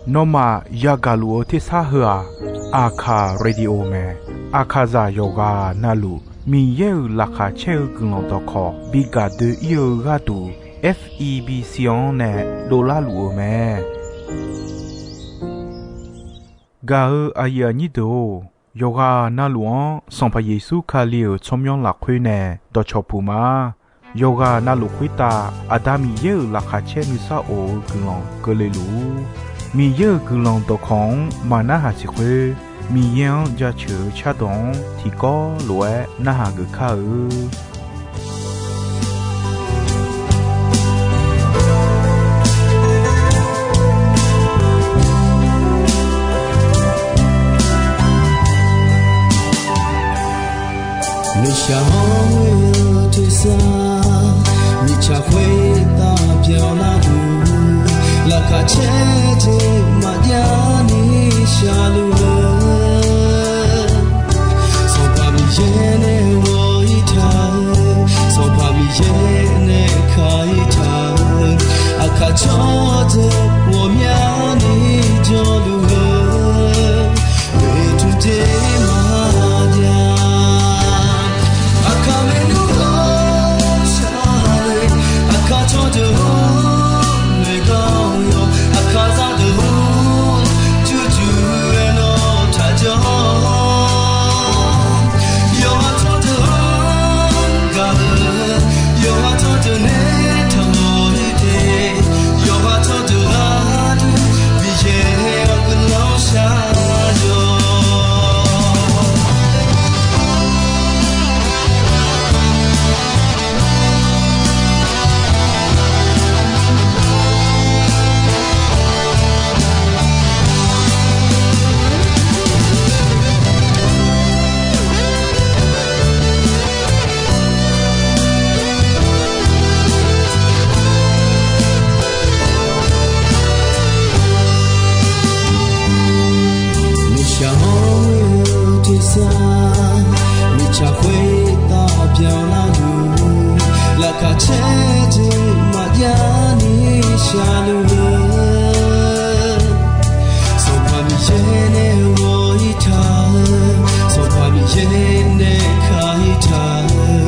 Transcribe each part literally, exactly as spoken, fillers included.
Nawmaf yagaq luf-eu tersar heu-aq, Aqkaq Radio mae. Aqkaqzaq yawqghaq navluf Miqyaer-euq laqkhaq caer-eu guiqlanq dawqkawq bi gaq doe-ir-eu gharduq, F E B C-anr nae dovlar luf-eu mae. Gaq-eu aqyuif aqnyir deuq-or, yawqghaq navluf-anr Sanqpaq Yeqsur Kali-euq tsawrmyanr lafkhoer nae dawqcawq puq ma. Yawqghaq navluf khoertav Aqda Miqyaer-euq laqkhaq caer nuisar of-eu guiqlanq keuvle luf-ur. Miqyaer-euq guiqlanq dawqkawq-anr maqnarhaq siq khoer, Miqyaer-anr jaceuq-eu cardawq-anr tiqkawv lof-aer narhaq geuf kar-eu. Nuishaq-anr ghoe-eu tersar, mirtsaq khoertav byanlarduq, laqkhaq caer jeq maqjav ni shaqluf-eu, Sanqpaq Miqyaer nae ghawq-ir taq-eu, Sanqpaq Miqyaer nae kaq-ir taq-eu, aqkaq tsawrdeuq ghawqmyani jawrluf-eu, oeqtmq jeq maqjav. Aqkaq maernmr-anr shar-eu, aqkaq tsawrdeuq-anr noeqgawv-awr, aqkaq zaqdeuq-anr jurjur-aer nawr taqjawr. Yawqha tsawrdeuq-anr gaq-eu, yawqha tsawrdeuq nae taqmawf-ir de, yawqha tsawrdeuq gharduq Miqyaer-awq guiqlanq shar-awq. Nuishaq-anr ghoe-eu tersar, mirtsaq khoertav byanlarduq, laqkhaq caer jeq maqjav ni shaqluf-eu, Sanqpaq Miqyaer nae ghawq-ir taq-eu, Sanqpaq Miqyaer nae kaq-ir taq-eu,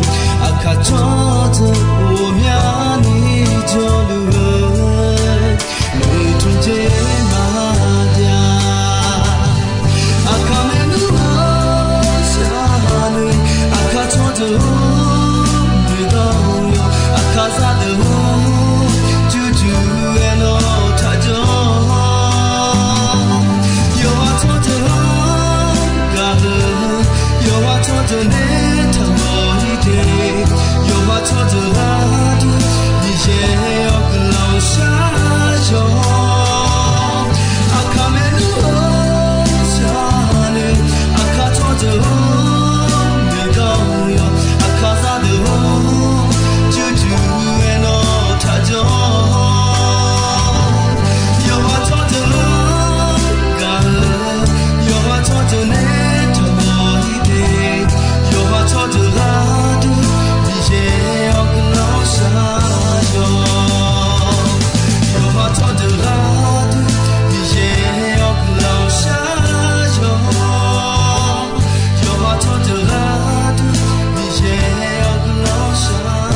aqkaq tsawrdeuq ghawqmyani jawrluf-eu, noeqtmq jeq maqjav. Aqkaq maernmr-anr shar-eu, aqkaq tsawrdeuq-anr noeqgawv-awr, aqkaq zaqdeuq-anr jurjur-aer nawr taqjawr. Yawqha tsawrdeuq-anr gaq-eu, yawqha tsawrdeuq nae taqmawf-ir de, yawqha tsawrdeuq gharduq Miqyaer-awq guiqlanq shar-awq. Aqkaq maernmr-anr shar-eu, aqkaq tsawrdeuq-anr noeqgawv-awr, aqkaq zaqdeuq-anr jurjur-aer nawr taqjawr. Yawqha tsawrdeuq-anr gaq-eu, yawqha tsawrdeuq nae taqmawf-ir de, yawqha tsawrdeuq gharduq Miqyaer-awq guiqlanq shar-awq. Yawqha tsawrdeuq gharduq Miqyaer-awq guiqlanq shar-awq. Yawqha tsawrdeuq gharduq Miqyaer-awq guiqlanq shar-awq.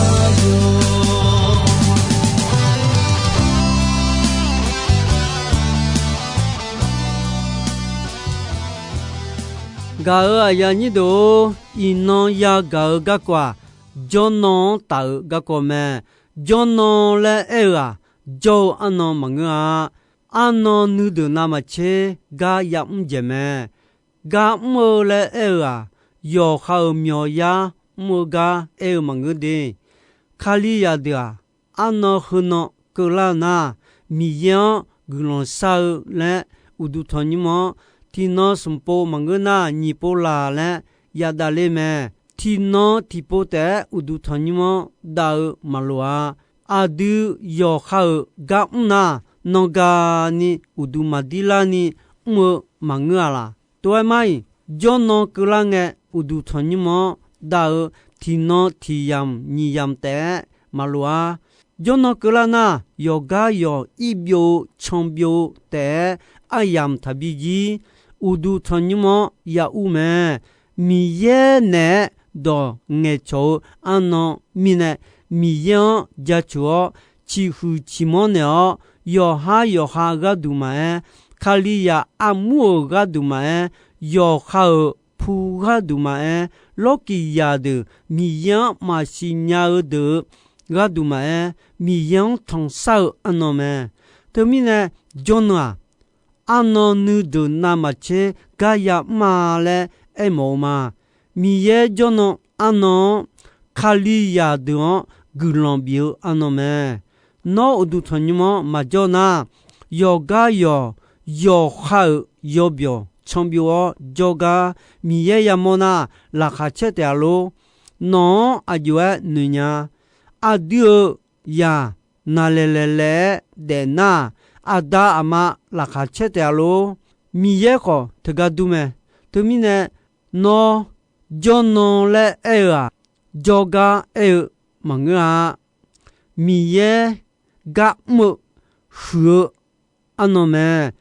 Gaq-eu aqyuif aqnyir deuq-or, iqnan yagaq-eu garkawv-aq, jawrnan-anr taf-eu garkawv mae. Jawrnan laer aer-eu-aq, jawr-eu arnan maqngeur-a. Arnan nuideuq navmaqtser gar yamr dzaeq mae. Gar mr-eu laer aer-eu-aq, yawqha-euq myawqyar mr-eu gar aer-eu maqngeur de. Kalizaq deuq-aq, arnan heunan keuvlar-eu nar, Miqyaer-anr guiqlanq shar-eu laer uqduq tanqnymr-anr, tiqnan smq pov maqngeur nar nyiq pov laq laer yadavler mae. Tiqnan tiqpov taef-aer uqduq tanqnymr-anr dav-eu maqloq-a. Aqdui yawqha-euq gar mr nar, nanga ni uqduq maqdir larni mr-eu maqngeur-a laq. Tov-aer mar-iq, jawrnan keuvlar ngae uqduq tanqnymr-anr dav-eu tiqnan tiq yamq nyiq yamq taef-aer maqloq-ar. Jawrnan keuvlar nar, yawqgar yawq ir byov-eu can byov-eu taef-aer aryamq taqbi jir, uqduq tanqnymr-anr ya ur mae. Miqyaer naeq-aer dawq ngaeqcawq-eu arnan mirnae, Miqyaer-anr jaceuq-awr, ciqhuiq ciqmanr naeq-awr, yawqhar yawqha gharduq maqaer, Kalizaq armur-euq gharduq maqaer, yawqha-euq pu gharduq maqaer, lawrkiq zaqdeuq Miqyaer-anr maqsiq nya-eu deuq-eu gharduq maqaer, Miqyaer-anr tanqsar-eu arnan mae. Teumirnae, jawrnan-aq, arnan nuideuq navmaqtser gar yamr-a laer aermawf-eu ma. Miqyaer jawrnan arnan-anr, Kalizaq deuq-anr guiqlanq bif-eu arnan mae. Nawr uqduq tanqnymr-anr maqjawr nar, yawqgar yawq, yawqha-euq yawbyawq canbyov-awr jawrgar Miqyaer yamawr nar, laqkhaq caer taef-a lor. Nawq-anr aqjox-aer noeqnya. Aqdui-euq zaq naqlaeq laeq laeq-aer daef nar, aqda aqma laqkhaq caer taef-a lor. Miqyaer khawf teugar dur mae. Teumirnae, nawr jawrnan laer aer-eu-aq, jawrgar aer-eu maqngeur-a. Miqyaer gar mr-eu huiq-eu arnan mae.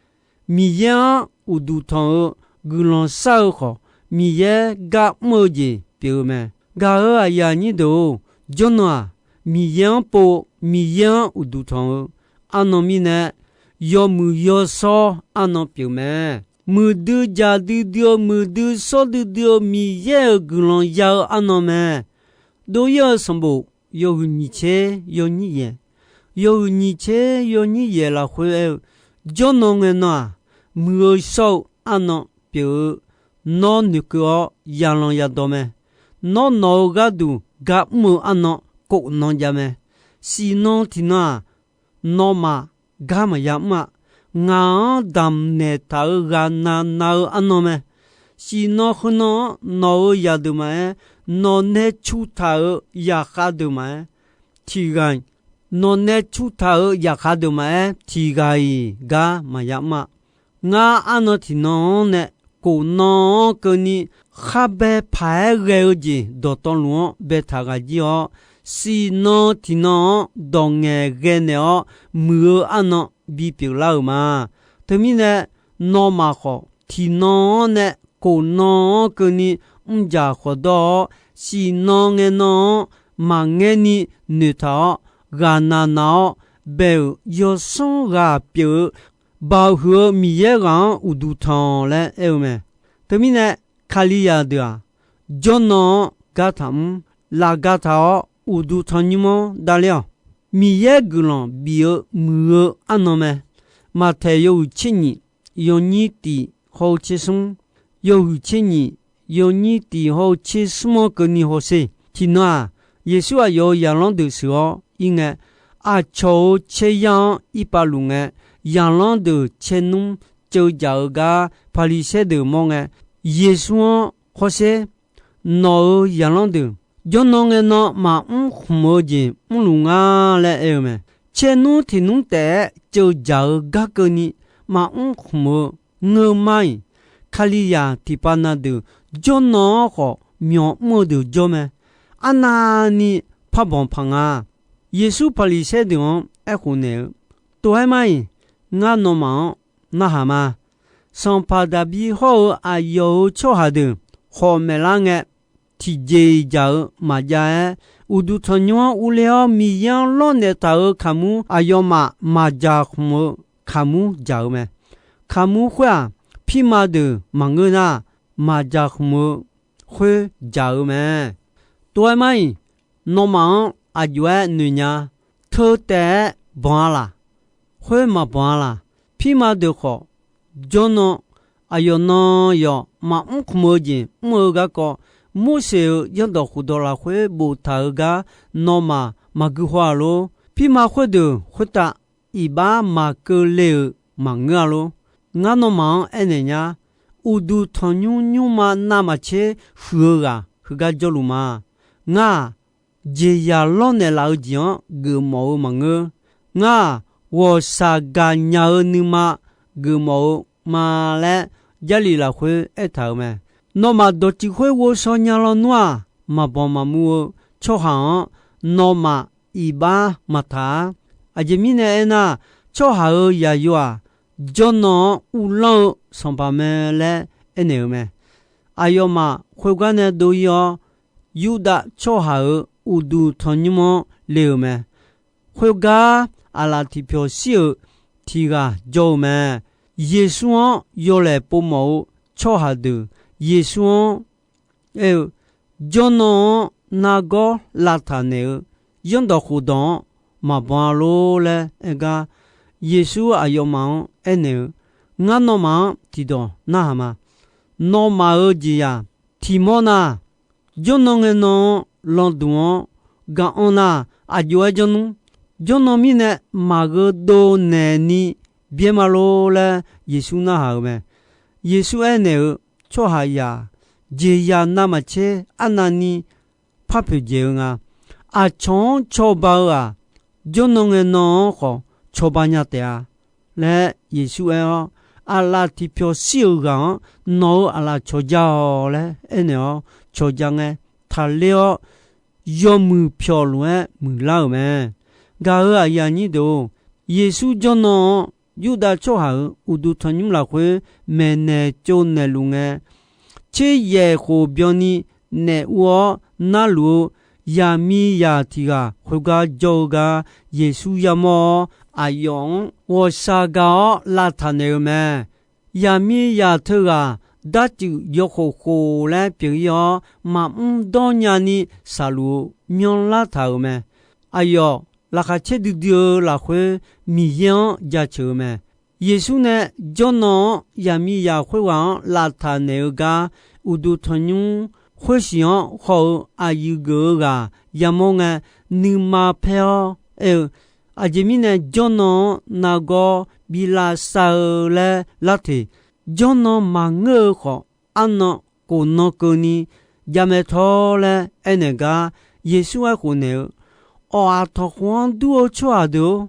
Miqyaer-anr uqduq tanq-eu guiqlanq shar-eu khawf, Miqyaer gar mr-eu jeq pyeuf-eu mae. Gaq-euq aqyuif aqnyir deuq-or, jawrnan-aq, Miqyaer-anr pov, Miqyaer-anr uqduq tanq-eu arnan mirnae, yawmuiq yawshawr arnan pyeuf mae. Muiqdui jaqdui dui-eu, muiqdui shawrdui dui-eu Miqyaer-euq guiqlanq ya-eu arnan mae. Dov-ir-eu sanqbof yawhuiq nyiq tser yawnyir yaeq, yawhuiq nyiq tser yawnyir yaeq lafkhoer aer-eu, jawrnan ngaenan-aq, muiq-eu shawr-eu arnan pyeuf-eu, nawr noeqkeuv-awr yalan yadawq mae. Nawr nawq-eu gharduq gar mr-eu arnan kof nan jav mae. Siqnan tiqnan-aq, nawmaf gar maqya mr-a. Ngaq-anr damqnaeq taq-euq ghaqnaq nav-eu arnan mae. Siqnan heunan-anr nawq-euq zaqdeuq maqaer, nawqnae cu taq-euq zaqkhav deuq maqaer, tiq ghaq-iq, nawqnae cu taq-euq zaqkhav deuq maqaer, tiq ghaq-iq gar maqya mr-a. Ngar arnan tiqnan-anr nae kof nan-anr keuvni, kharbae paq-aer ghae-eu jeq dawqtawvluf-anr baetaq ghaq jir-awr, siqnan tiqnan-anr dawq ngaeqghae naeq-awr, muiq-eu arnan bipyeuf lar-euq ma. Teumirnae, nawmaf khawf tiqnan-anr nae kof nan-anr keuvni mrjaq khawqdawr-awr, siqnan ngaenan-anr maqngaerni noeqtaq-awr, ghaqnaq naq-awr bae-euq yawsanr ghaq pyeuf-eu, baoq huiq-eu Miqyaer ghaq-anr uqduq tanq laer aer-eu mae. Teumirnae, Kalizaq deuq-aq, jawrnan-anr gar taqmr, laf ga taq-awr uqduq tanqnymr-anr davler-awq. Miqyaer guiqlanq bif-eu muiq-eu arnan mae. Maqtaeq yawhuiq tser nyiq, yawnyir tiq hawr-eu tser smr, yawhuiq tser nyiq, yawnyir tiq hawr-eu tser smr-anr keuvni hawsher. Tiqnan-aq, Yeqsur aqyawf-euq zaqlanr deuq sheuq-awr ir ngae, aqcawq-euq caeryar-anr irpav luf ngae, zaqlanr deuq caernmr ceuv jaq-eu gar Paqliqsaer deuq mawr ngae, Yeqsur-anr hawsher, nawq-euq zaqlanr deuq jawrnan ngaenan maqmr khmq-eu jeq mrluf nga laer aer-eu mae. Caernmr tiqnmr taef-aer ceuv jaq-eu gar keuvni maqmr khmq-eu ngeur mar-iq, Kalizaq tiqpav na deuq jawrnan-anr khawf myawq mr-eu deuq jawr mae. Arnavni par banq paq nga. Yeqsur Paqliqsaer deuq-anr aerkhof naeq-eu, Tov-aer mar-iq, ngar nawmaf-anr narhaq ma. Sanqpaq Daqbi hawr-eu aqyawf-euq tsawrhaq deuq khawf maeqlar ngae, tiqjeq-iq jaq-eu maqjav-aer, uqduq tanqnymr-anr urler-awr Miqyaer-anr lawrnaeq taq-euq kaqmur aqyawfmaf maqjaq khmq-eu kaqmur jaq-eu mae. Kaqmur khoer-aq, pirma deuq maqngeur nar, maqjaq khmq-eu khoer jaq-eu mae. Tov-aer mar-iq, nawmaf-anr aqjox-aer noeqnya, teu taef-aer banq-a laq? Khoer maqbanq-a laq? Pirma deuq khawf, jawrnan aqyawf nan yawf maqmr khmq-eu jeq mr-eu garkawv, Morseq-euq zanrdawq khofdawq lafkhoer boftaq-euq gar nawmaf maqgui haw-a lor. Pirma khoerdeuq khoertav iqbax maqkeuv le-euq maqngeur-a lor. Ngar nawmaf-anr aernaeq nya, uqduq tanqnymr nymrma navmaqtser huiq-eu ghaq heugar jawrluf ma. Ngar-aq, jeqzaq lawrnaeq laf-eu jeq-anr geufmawf-eu maqngeur. Ngar-aq, ghawqshaq gaqnya-eu nuima geufmawf-eu ma laer, Jarlif lafkhoer aertaq-euq mae. Nawmaf dawqtsuif khoer ghovshaw nya lawnmr-aq, maqbanq maqmuv-eu tsawrhaq-anr nawmaf iqbax maqtaq-a. Aqjeq mirnae aernar, tsawrhaq-euq zaqyo-aq, jawrnan-anr uvlanr-eu sanqpaq mae laer aernaeq-eu mae. Aqyawfmaf khoergar nae dov-ir-awr, Yurdav tsawrhaq-euq uqduq tanqnymr-anr le-euq mae. Khoergar aqlaf tiqpyawq shir-euq tiq ghaq jawr-eu mae. Yeqsur-anr yawlaeq povmawf-eu tsawrhaq deuq Yeqsur-anr aer-eu, Jawrnan-anr nargawr lavtaq naeq-eu zanrdawq khofdawq-anr maqban-a lor laer aer gar, Yeqsur aqyawfmaf-anr aernaeq-eu, Ngar nawmaf-anr tiqdawq narhaq ma. Nawmaf-euq jeqzaq tiq mawr nar, jawrnan ngae nan-anr landuq-anr gaq-anr nar, aq jov-aer janr nmr. Jawrnan mirnae maqgheu dov naeq ni byaer ma lor laer Yeqsur narhaq-euq mae. Yeqsur aernaeq-eu, Tsawrhaqzaq jeqzaq navmaqtser arnavni par poeqdzaeq-eu nga. Aqcawq-anr cawba-eu-aq, jawrnan ngae nan-anr khawf cawba nya taef-a laer Yeqsur aer-awr, Aqlaf tiqpyawq shir-euq ghaq-anr nawq-euq aqlaf cawqja-awq laer aernaeq-awr, cawqja ngae taqler-awr, yawmuiq pyawq lof-aer muiqlar-euq mae. Gaq-euq aqyuif aqnyir deuq-or, Yeqsur jawrnan-anr Yurdav tsawrhaq-euq uqduq tanqnymr lafkhoer maeqnaeq tsovnaeqluf ngae, tser yaef khof byanni naef ur-awr narluf-eu zaqmiqzaq tiq ghaq khoergar jawr-eu gar Yeqsur yamawr-awr, aqyawf-anr ghawqshaq gaq-awr lavtaq naeq-eu mae. Zaqmiqzaq teughaq darcuif yawkhof khof laer pyeuf-ir-awr, maqmr dawrnya ni shaqluf-eu myanrlar taq-euq mae. Aqyawf laqkhaq caer duidui-eu lafkhoer Miqyaer-anr jaceuq-eu mae. Yeqsur nae jawrnan-anr zaqmiqzaq khoerghaq-anr lavtaq naeq-eu gar, uqduq tanqnymr khoersiq-anr haw-eu aqyuif geuf-eu ghaq yamawr ngae, nuima paer-awr aer-eu, Aqjeq mirnae jawrnan-anr nargawr bi lavsav-eu laer lar teq. Jawrnan maqngeur-eu khawf, arnan khofnan keuvni jamaeq tawr laer aernaeq gar, Yeqsur aerkhof naeq-eu, Awq, aqtawq khof-anr dur-eu tsawrhaq deuq-or,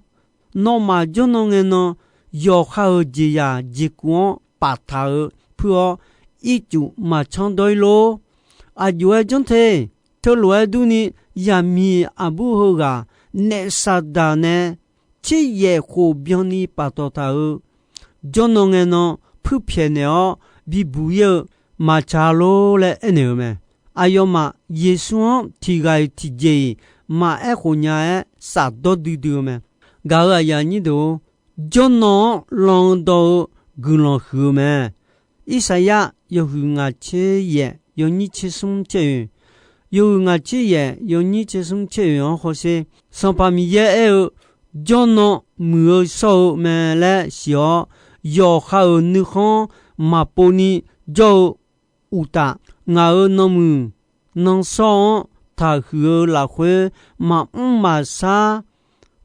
nawmaf jawrnan ngae nan yawqha-euq jeqzaq jeqkuv-anr paftaq-eu puir-awr, ircuf maqcanr dawr-ir lor. Aq jov-aer janr te. Teulof-aer durni, zaqmiq aqbur heughaq naef Saqdaq nae tser yaef khof byanni paftawf taq-euq jawrnan ngae nan puir pyaeqnaeq-awr bibuq-ir-eu maqtsaq lor laer aernaeq-eu mae. Aqyawfmaf Yeqsur-anr tiq ghaq-iq tiqjeq-iq maqaer khof nya-aer shafdawr duidui-eu mae. Gaq-euq aqyuif aqnyir deuq-or, jawrnan-anr lan dawq-eu guiqlanq huiq-eu mae. Irsaqyar yawhuiq ngaq tser yaef yawnyir tser smr tser oeq, yawhuiq ngaq tser yaef yawnyir tser smr tser oeq-anr hawsher. Sanqpaq Miqyaer aer-eu, Jawrnan muiq-eu shawr-eu mae laer siq-awr, yawqha-euq nuikhanr maqpov ni jawr-eu uqtaf, ngaq-euq nanmuiq nanshawr-anr taqhuiq-eu lafkhoer, maqmr maqshar,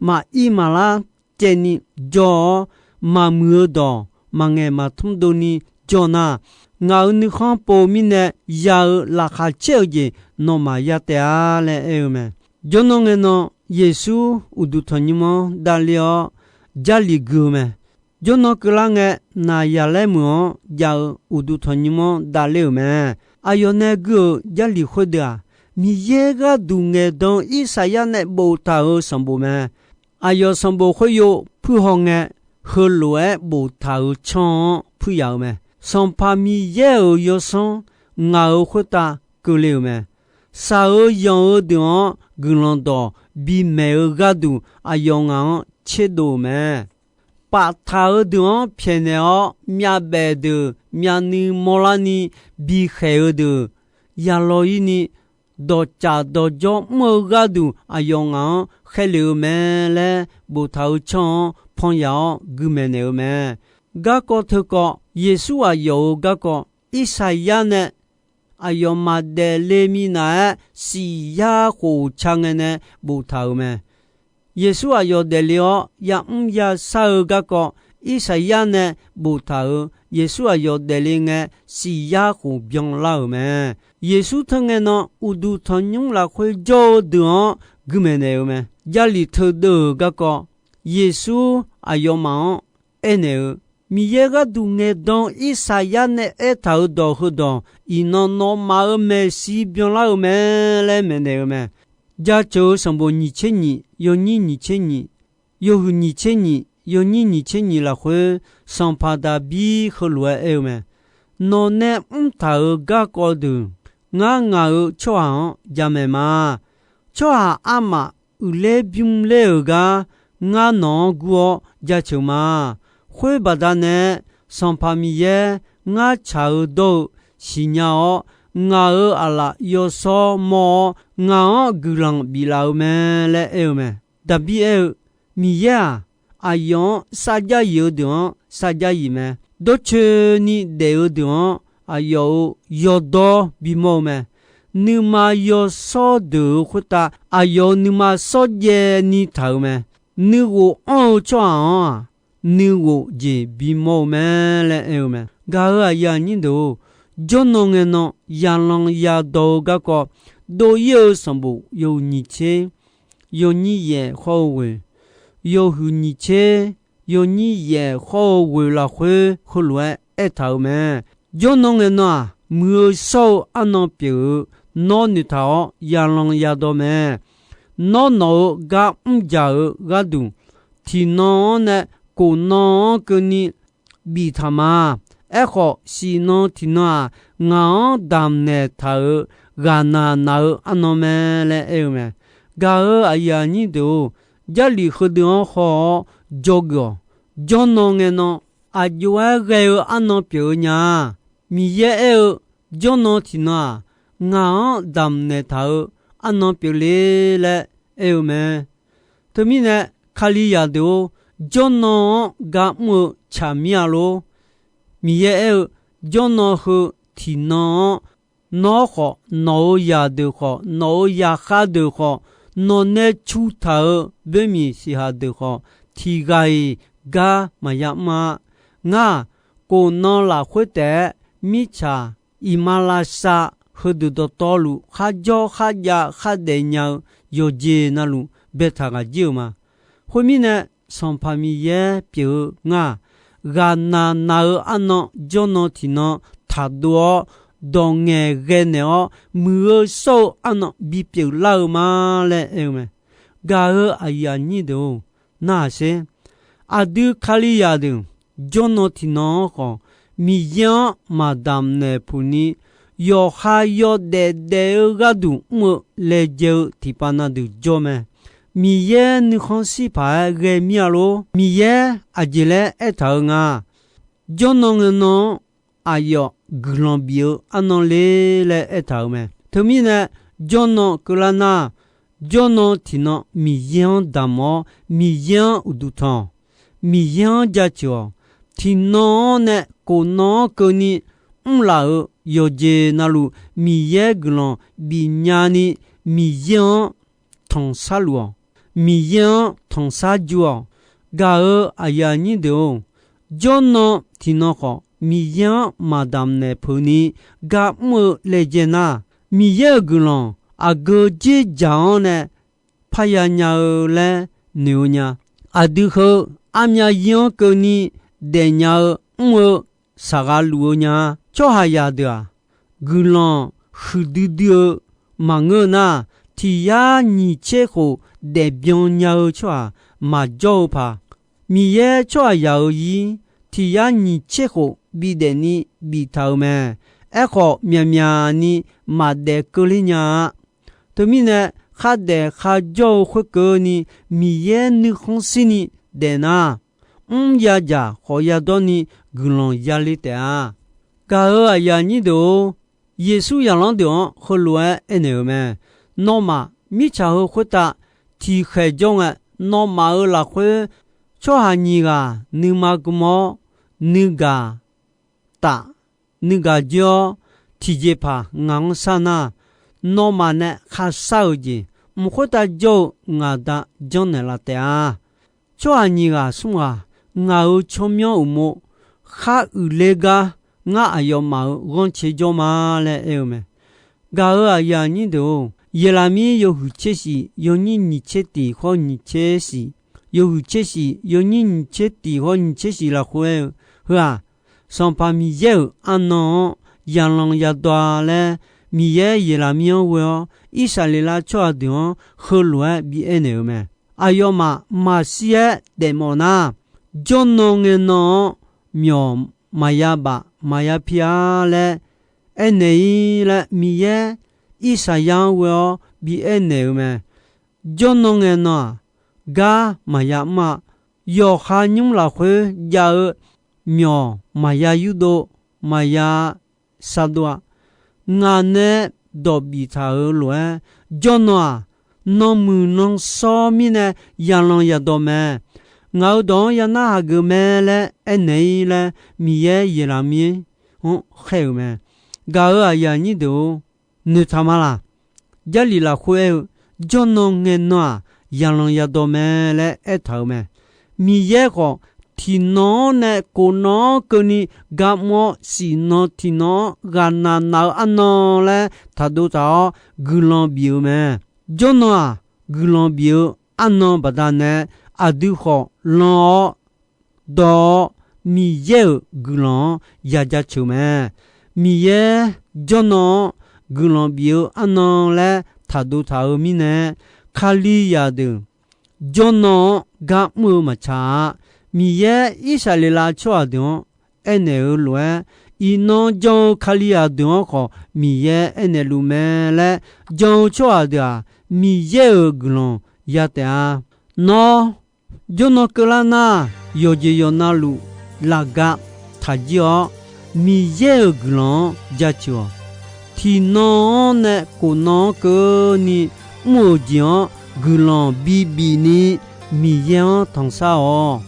maqir maqlar caevni jawr-awr, maqmuiq-eu dawq maqngaeq maqtmr dovni jawr nar, ngaq-euq nuikhanr pov mirnae ya-eu laqkhaq caer-eu jeq nawmaf ya taef-a laer aer-eu mae. Jawrnan ngae nan Yeqsur uqduq tanqnymr-anr davler-awr, Jarlif gui-eu mae. Jawrnan keuvlar ngae, Naqzaqlaer meuq-anr jav-eu uqduq tanqnymr-anr davler-euq mae. Aqyawf nae gui-euq Jarlif khoerdeuq-aq, Miqyaer gharduq ngaeqdan-eu Irsaqyar nae boftaq-euq sanqbof mae. Aqyawf sanqbof khoeryov puirhaw ngae, heulof-aer boftaq-euq canr-anr puir yaf-euq mae. Sanqpaq Miqyaer-euq yawsanr ngaq-euq khoertav keuvle-euq mae. Shaq-eu yanq-eu deuq-anr guiqlanq dawq bimaeq-eu gharduq aqyawf ngaq-anr tserdov-euq mae. Paftaq-eu deuq-anr pyaeqnaeq-awr, myavbaef deuq myavnuiv mawrlarni bikhaeq-eu deuq yalaw-ir ni, dawqcaf dawqjawr mr-eu gharduq aqyawf ngaq-anr khaerlef-eu mae laer boftaq-euq canr-anr pan yaf-awr guimaeq naeq-eu mae. Garkawv teukawv, Yeqsur aqyawf-euq garkawv, Irsaqyar nae aqyawfmaf daefle minav-aer siq yar khof ca ngae nae boftaq-euq mae. Yeqsur aqyawf daefle-awr yamr yashar-eu garkawv, Irsaqyar nae boftaq-euq Yeqsur aqyawf daefle ngae siq yar khof byanlar-euq mae. Yeqsur teu ngae nan uqduq tanqnymr lafkhoer jawr-eu deuq-anr guimaeq naeq-eu mae. Jarlif teudeuv-euq garkawv, Yeqsur aqyawfmaf-anr aernaeq-eu, Miqyaer gharduq ngaeqdan Irsaqyar nae aertaq-euq dawq heudawq, iqnan nawmaf-euq maeqshi byanlar-eu mae laer maeqnaeq-eu mae. Jaceuq-eu sanqbof nyiq tser nyiq yawnyir nyiq tser nyiq, yawhuiq nyiq tser nyiq, yawnyir nyiq tser nyiq lafkhoer, sanqpaq Daqbir heulof-aer aer-eu mae. Nawq nae mrtaq-euq garkawv deuq, ngar ngaq-euq tsawrhaq-anr jamaeq ma. Tsawrhaq armaf uiqler bymr ler-euq gar, ngar nawq-anr gur-awr jaceuq ma. Khoer baqdanae, Sanqpaq Miqyaer ngar tsaq-eu dawr-eu siqnya-awr, ngaq-euq aqlaf yawshawr mawr-awr, ngaq-anr guiqlanq biflaf-eu mae laer aer-eu mae. Daqbir aer-eu, Miqyaer-aq, aqyawf-anr sarjax yif-eu deuq-anr sarjax yif mae. Dawrcoeni daef-eu deuq-anr aqyawf-euq yawdawr bimawr-eu mae. Nuima yawshawr deuq-euq khoertav aqyawf-euq nuima shawrjaev ni taq-euq mae. Nuighof anr-eu tsawrhaq-anr-aq, nuighof jeq bimawr-eu mae laer aer-eu mae. Gaq-euq aqyuif aqnyir deuq-or, jawrnan ngae nan yalan yadawq-eu garkawv, dov-ir-eu sanqbof yawhuiq nyiq tser, yawnyir yaeq khawr-eu ghoeq, yawhuiq nyiq tser, yawnyir yaeq khawr-eu ghoeq lafkhoer heulof-aer aertaq-euq mae. Jawrnan ngae nan-aq, muiq-eu shawr-eu arnan pyeuf-eu nawr noeqtaq-awr yalan yadawq mae. Nawr nawq-euq gar mr jaq-eu gharduq, tiqnan-anr nae kof nan-anr keuvni biftaq ma. Aerkhawf, siqnan tiqnan-aq, ngaq-anr damqnaeq taq-euq ghaqnaq naq-eu arnan mae laer aer-eu mae. Gaq-euq aqyuif aqnyir deuq-or, Jarlif heudeuq-anr haw-awr dzawgeuf-awq. Jawrnan ngae nan aqjox-aer ghae-eu arnan pyeuf-eu nya-a. Miqyaer aer-eu, jawrnan tiqnan-aq, ngaq-anr damqnaeq taq-eu arnan pyeufle laer aer-eu mae. Teumirnae, Kalizaq deuq-or, jawrnan-anr gar mr-eu tsaqmir-a lor. Miqyaer aer-eu, jawrnan heu tiqnan-anr, nawr khawf, nawq-euq zaqdeuq khawf, nawq-euq zaqkhav deuq khawf, nawqnae cu taq-euq boermiq siqhaq deuq khawf, tiqghaq-iq gar maqya mr-a. Ngar-aq, kof nan lafkhoer taef-aer mirtsaq iqmalavshav heudeuq dawqtawvluf kharjawr kharjav khardaef nya-eu yawqjeq navluf baetaq ghaq jir-euq ma. Khoermirnae, Sanqpaq Miqyaer pyeuf-eu ngar-aq, ghaqnaq naq-eu arnan jawrnan tiqnan taqdov-awr, dawq ngaeqghae naeq-awr, muiq-eu shawr-eu arnan bipyeuf lar-eu ma laer aer-eu mae. Gaq-euq aqyuif aqnyir deuq-or, narhaq sher. Aqdui Kalizaq deuq jawrnan tiqnan-anr khawf, Miqyaer-anr maqdamq naeq puq ni, yawqha yawdaef daef-eu gharduq mr-eu laejae-eu tiqpav na deuq jawr mae. Miqyaer nuikhanr shir paq-aer ghae mir-a lor. Miqyaer aqjeq laer aertaq-eu nga. Jawrnan ngae nan-anr aqyawf guiqlanq bif-eu arnan le laer aertaq-euq mae. Teumirnae, jawrnan keuvlar nar, jawrnan tiqnan Miqyaer-anr damq-awr, Miqyaer-anr uqduq tanq-awq. Miqyaer-anr jaceuq-awq. Tiqnan-anr nae kof nan-anr keuvni mrlaf-euq yawqjeq navluf, Miqyaer guiqlanq bifnya ni, Miqyaer-anr tanqsar luf-awq. Miqyaer-anr tanqsar jur-awq. Gaq-euq aqyuif aqnyir deuq-or, jawrnan tiqnan khawf, Miqyaer-anr maqdamq naeq peuq ni gar mr-eu laejae nar, Miqyaer-euq guiqlanq aqgeu dzerdzaq-anr nae parya nya-eu laer noeq-eu nya. Aqdui heu armyav yir-anr keuvni daefnya-eu mr-eu saqghaq luf-eu nya-a. Tsawrhaqzaq deuq-aq, guiqlanq huiqdui dui-eu maqngeur nar, tiq yar nyiq tser khof daefbyan nya-eu tsawrhaq maqjawr-eu paq. Miqyaer tsawrhaqzaq-euq zir tiq yar nyiq tser khof bidaef ni biftaq-euq mae. Aerkhawf, myaqmyaq ni maqdaef keuvler nya-a. Teumirnae, khardaef kharjawr-eu khoerkeuvni Miqyaer nuikhanr shirni daefnar, mr yadzaq khawf yadawr ni guiqlanq yale taef-a. Gaq-euq aqyuif aqnyir deuq-or, Yeqsur zaqlanr deuq-anr heulof-aer aernaeq-euq mae. Nawmaf mirtsaq heu khoertav tiqkhaeq jawr ngae, nawmaf-euq lafkhoer tsawrhaq nyiq ghaq nuima gm-awr, nuigaq taf, nuigaq joer-awr, tiqjeqpaq ngaq-anr shar nar, nawmaf nae kharshar-euq jeq, mq khoertav jawr-eu ngaq Da janrnaeq laf taef-a. Tsawrhaq nyiq ghaq smr ghaq ngaq-euq tsawrmyanr uqmov khar uiqler gar, ngar aqyawfmaf-euq ghanrcae jawr ma laer aer-eu mae. Gaq-euq aqyuif aqnyir deuq-or, Yeqlaqmir yawhuiq tser shif, yawnyir nyiq tser tiq hawr nyiq tser shif, yawhuiq tser shif, yawnyir nyiq tser tiq hawr nyiq tser shif lafkhoer aer-eu, Heu-aq, Sanqpaq Miqyaer-euq arnan-anr yalan yadawv-a laer, Miqyaer Yeqlaqmir-anr ghoe-awr, Irsaqleqlav tsawrhaq deuq-anr heulof-aer bi aernaeq-euq mae. aqyawfmaf maqshir-aer daefmawf nar, jawrnan ngae nan-anr myawq maqya baf maqya pi-a laer aernaeq-ir laer Miqyaer Irsaqyar-anr ghoe-awr bi aernaeq-eu mae. Jawrnan ngae nan-aq, gar maqya mr-a. Yawqha nymr lafkhoer jav-eu myawq maqya yurdov, maqya sardov-a. Ngaq nae dawq biftaq-euq lof-aer, jawrnan-aq, nanmuiq nan shawr mirnae yalanq yadawq mae. Ngaq-euq dawq-anr yanar hageuf mae laer aernaeq-ir laer Miqyaer Yeqlaqmir-anr khaer-euq mae. Gaq-euq aqyuif aqnyir deuq-or, noeqtaq ma laq? Jarlif lafkhoer aer-eu, jawrnan ngae nan-aq, yalanq yadawq mae laer aertaq-euq mae. Miqyaer khawf, tiqnan-anr nae kof nan-anr keuvni garmr-awr, shif nan tiqnan-anr ghaqnaq naq-eu arnan laer taqdov taq-awr guiqlanq bif-eu mae. Jawrnan-aq, guiqlanq bif-eu arnan baqdanae aqdui khawf lan-awr dawq-awr, Miqyaer-euq guiqlanq-anr ya jaceuq mae. Miqyaer jawrnan-anr guiqlanq bif-eu arnan laer taqdov taq-eu mirnae, Kalizaq deuq jawrnan-anr gar mr-eu maqtsaq-a. Miqyaer Irsaqleqlav tsawrhaq deuq-anr aernaeq-eu lof-aer, iqnan jan-eu Kalizaq deuq-anr khawf Miqyaer aernaeq luf mae laer jan-eu tsawrhaq deuq-aq, Miqyaer-euq guiqlanq ya taef-a. Nawr jawrnan keuvlar nar, yawqjeq yawqnavluf lafgaq taqjir-awr, Miqyaer-euq guiqlanq-anr jaceuq-awq. Tiqnan-anr nae kof nan-anr keuvni mr-euq jeq-anr guiqlanq bibif ni Miqyaer-anr tanqsar-awq.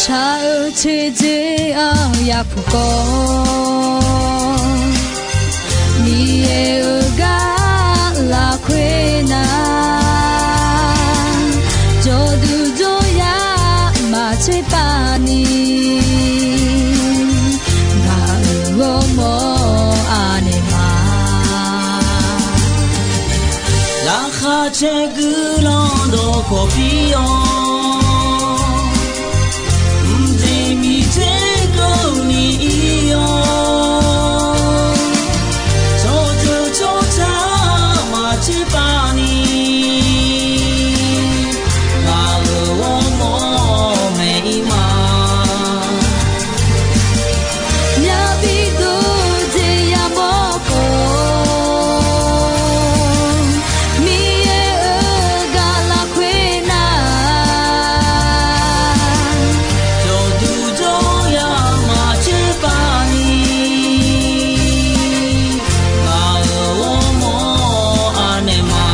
Shaq-eu teudzer-anr yapuq kawv, Miqyaer-euq gar lafkhoer nar, jawrduq jawryar maqtser pav ni, ngaq-euq ghawrmawr anaeq ma. Laqkhaq caer guiqlanq dawqkawq pir-awr, mqjeq miqdzer keuvni ir-awr, tsawrjeuq tsawrca maqtser pav ni, ngaq-euq ghawrmawr maeq-ir ma. Yabi dov jeq yamawr khawf, Miqyaer-euq gar lafkhoer nar, jawrduq jawryar maqtser pav ni, ngaq-euq ghawrmawr anaeq ma.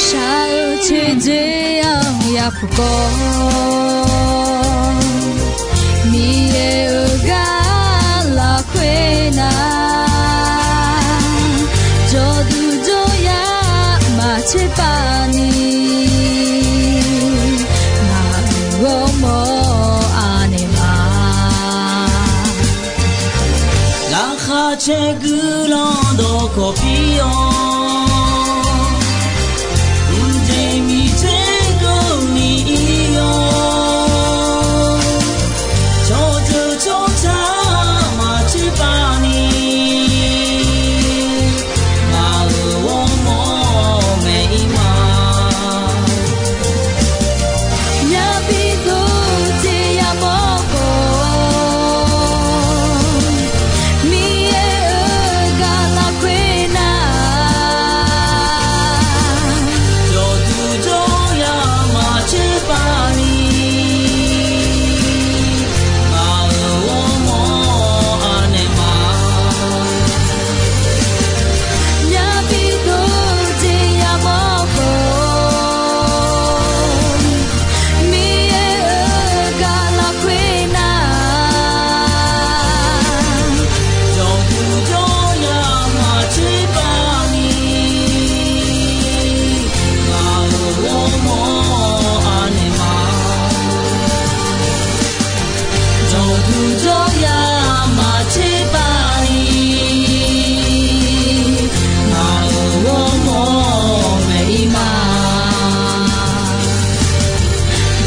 Shaq-eu teudzer-anr yapuq kawv, Miqyaer-euq gar lafkhoer nar, jawrduq jawryar maqtser pav ni, ngaq-euq ghawrmawr anaeq ma. Laqkhaq caer guiqlanq dawqkawq pir-awr, mqjeq miqdzer keuvni ir-awr, tsawrjeuq tsawrca maqtser pav ni, ngaq-euq ghawrmawr maeq-ir ma.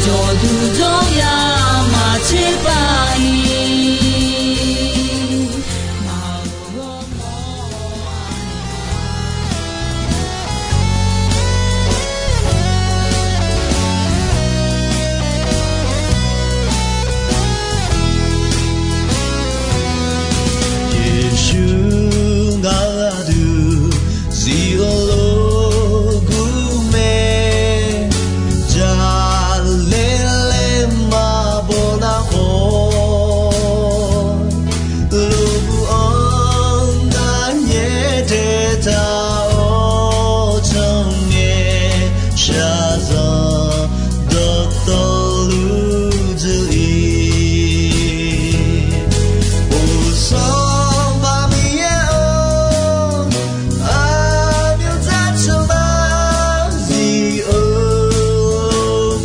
Jawrduq jawryar maqtser pav-ir, maqghof-awr mawr-a. Yeqsur ngaq-euq aqdui zif-eu lof gur mae, jaqlaer laer maqbaw nar khawf, lof gur-anr ngar nyaer daetaq-awr, tsawrngae shaqzanq dawqtawvluf dzuif-ir. Uqsanr baq Miqyaer-or, aqmyanr dzarceuq ma zif-eu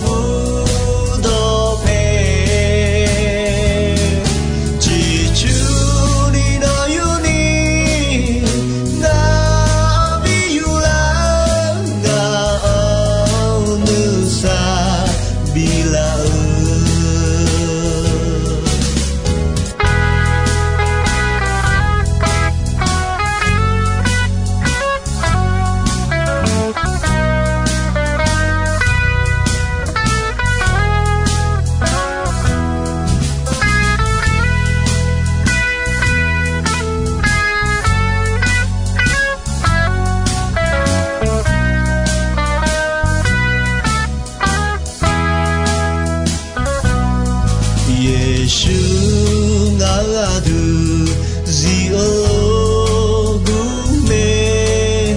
bur dawqpae. Ciqcurni nawq yurni, ngaq-anr bi yuflar, ngaq-anr nuisar biflaf-eu. Yeqsur ngaq-euq aqdui zif-eu lof gur mae,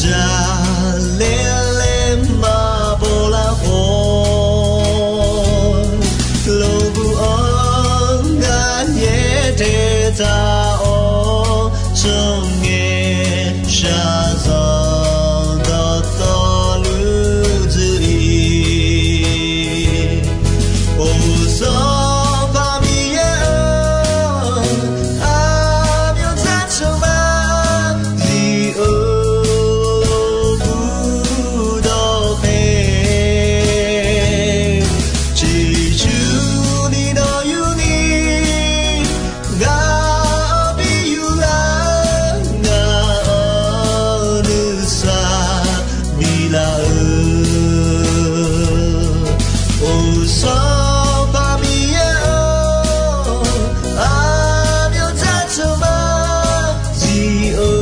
jaqlaer laer maqbaw lar khawf, lof gur-anr ngar nyaer daetaq-awr, tsawrngae shaqzanq dawqtawvluf dzuif-ir. Uqsanr baq Miqyaer-or, aqmyanr dzarceuq ma zif-eu bur dawqpae. Ciqcurni nawq yurni, ngaq-anr bi yuflar, ngaq-anr nuisar biflaf-eu. Uqsanr baq Miqyaer-or, aqmyanr dzarceuq ma zif-eu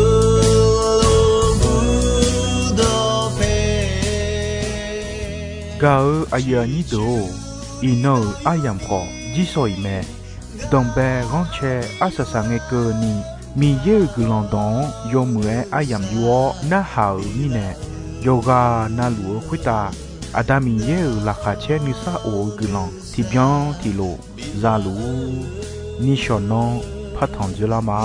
bur dawqpae. Gaq-euq aqyuif aqnyir deuq-or, iqnan-euq aryamq khawf jirsawq iq mae. Danqbae ghanrcae arsaq saq ngae keuvni, Miqyaer-euq guiqlanq dawq-anr yawmuiq-aer aryamq yur-awr narhaq-euq mirnae, yawqghaq navluf-eu khoertav Aqda Miqyaer-euq laqkhaq caer nuisar of-eu guiqlanq tiqbyan tiqlof za luf-ur. Nishawq nanr partanq dzoerlar ma.